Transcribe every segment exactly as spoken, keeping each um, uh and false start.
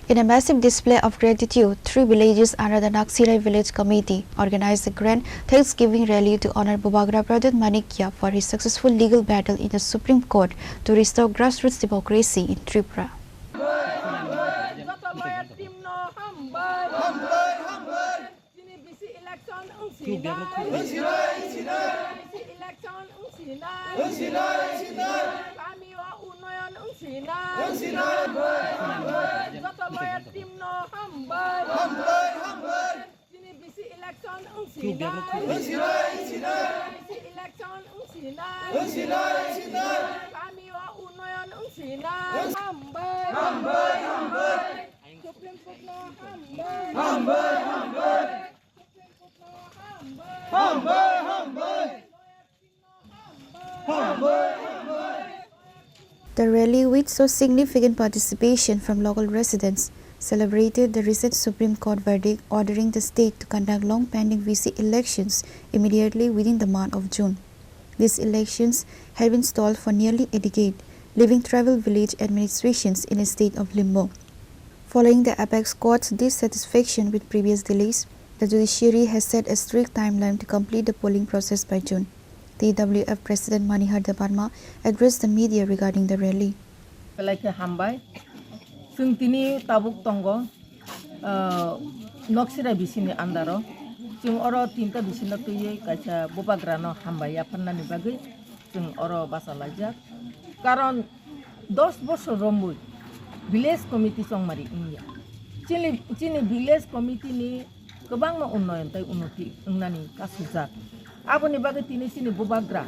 In a massive display of gratitude, three villages under the Naksirai Village Committee organized a grand Thanksgiving rally to honor Bubagra Pradyot Manikya for his successful legal battle in the Supreme Court to restore grassroots democracy in Tripura. Joto lawyer team no hambai. Hambai, hambai. Chini bisi election wngsinai. Wngsinai, wngsinai. Bisi election wngsinai. Wngsinai, wngsinai. Kami o unnoyon wngsinai. Wngsinai, wngsinai. Joto lawyer team no hambai. Hambai, hambai. Chini bisi election wngsinai. Wngsinai, wngsinai. Bisi election wngsinai. Wngsinai, wngsinai. Kami o unnoyon wngsinai. Hambai. Hambai, hambai. Supreme Court no hambai. Hambai, hambai. Supreme Court no hambai. Hambai, hambai. Hambai, hambai. The rally, with so significant participation from local residents, celebrated the recent Supreme Court verdict ordering the state to conduct long-pending V C elections immediately within the month of June. These elections had been stalled for nearly a decade, leaving tribal village administrations in a state of limbo. Following the apex court's dissatisfaction with previous delays, the judiciary has set a strict timeline to complete the polling process by June. T W F President Manihar Debbarma addressed the media regarding the rally. Belai khe hambai. Chwng tini tabuk tongo, ah, Noksirai bisini andaro. Chwng oro tinta bisino twiwi kaisa bubagrano hambai yapharnani bagwi chwng oro bachalaijak. Karon dos bosor romwi village committee chongmari wngya. Chini, chini village committee ni kwbangma unnoyon tei unnoti wngnani kasujak. Aboni bagwi tini chini bubagra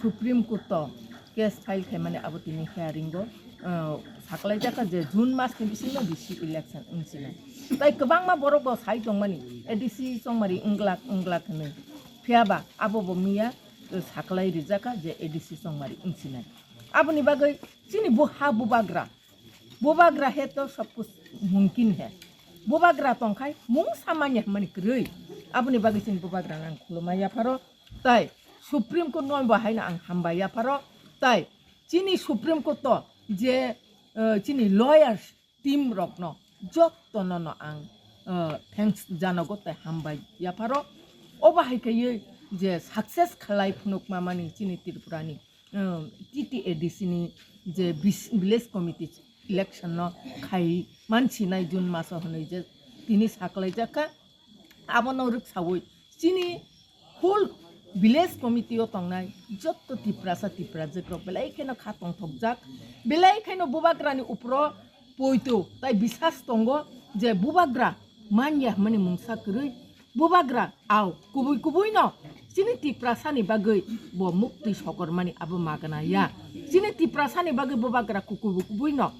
Supreme Court o case file khaimani abo tini hearing o, uh, saklaijak kha je June mas ni bisingo V C election wngsinai. Tai kwbangma borok bo sai tongmani A D C chongmari wngglak wngglak hinwi. Phiyaba abo bo miya, uh, saklai rijak kha je A D C chongmari wngsinai. Aboni bagwi chini bo ha bubagra, bubagra he to sab kuch mumkin he. Bubagra tongkhai mung samanya hwnmani kwrwi. Aboni bagwi chini bubagra nang khulumai yapharo. Tai Supreme Court no bo haino ang hambai yapharo. Tai chini Supreme Court to je, eh, chini lawyers team rokno jottono no ang, eh, thanks janogo tai hambai yapharo. Obo hai khaiwi je success khlai phunukma mani chini Tripura ni, eh, T T A D C ni je bis-, village committee election no khai mansinai June maso hwnwi je tini saklaijak kha. Abono rwksawi chini whole village committee o tongnai jotto Tiprasa Tiprajwk rok belai kheno kha tongthokjak, belai kheno bubagrani upro poito tai bisas tongo je bubagra manya hwnmani mungsa kwrwi, bubagra au kubui kubui no chini Tiprasani bagwi bo mukti sokormani abo magana ya, chini Tiprasani bagwi bubagra kubui kubui no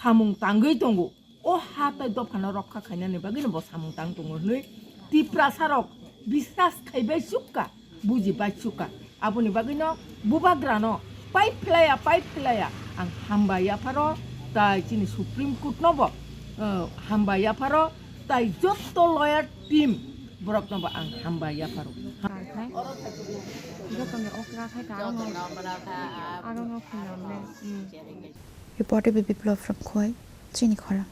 samung tangwi tongo. O ha tai dophano rokha khainani bagwino bo samung tang tongo hwnwi Tiprasa rok bisas khaibai chukka, bujibai chukka. Aboni bagwino bubagrano pai phlaya, pai phlaya ang hambai yapharo, tai chini Supreme Court no bo, eh, hambai yapharo, tai jotto lawyer team borokno bo ang hambai yapharo. Jotono okra khai ka aro no, aro no phunam ne. Hmm. Reporter Biplab from Khowai, Chini Khorang.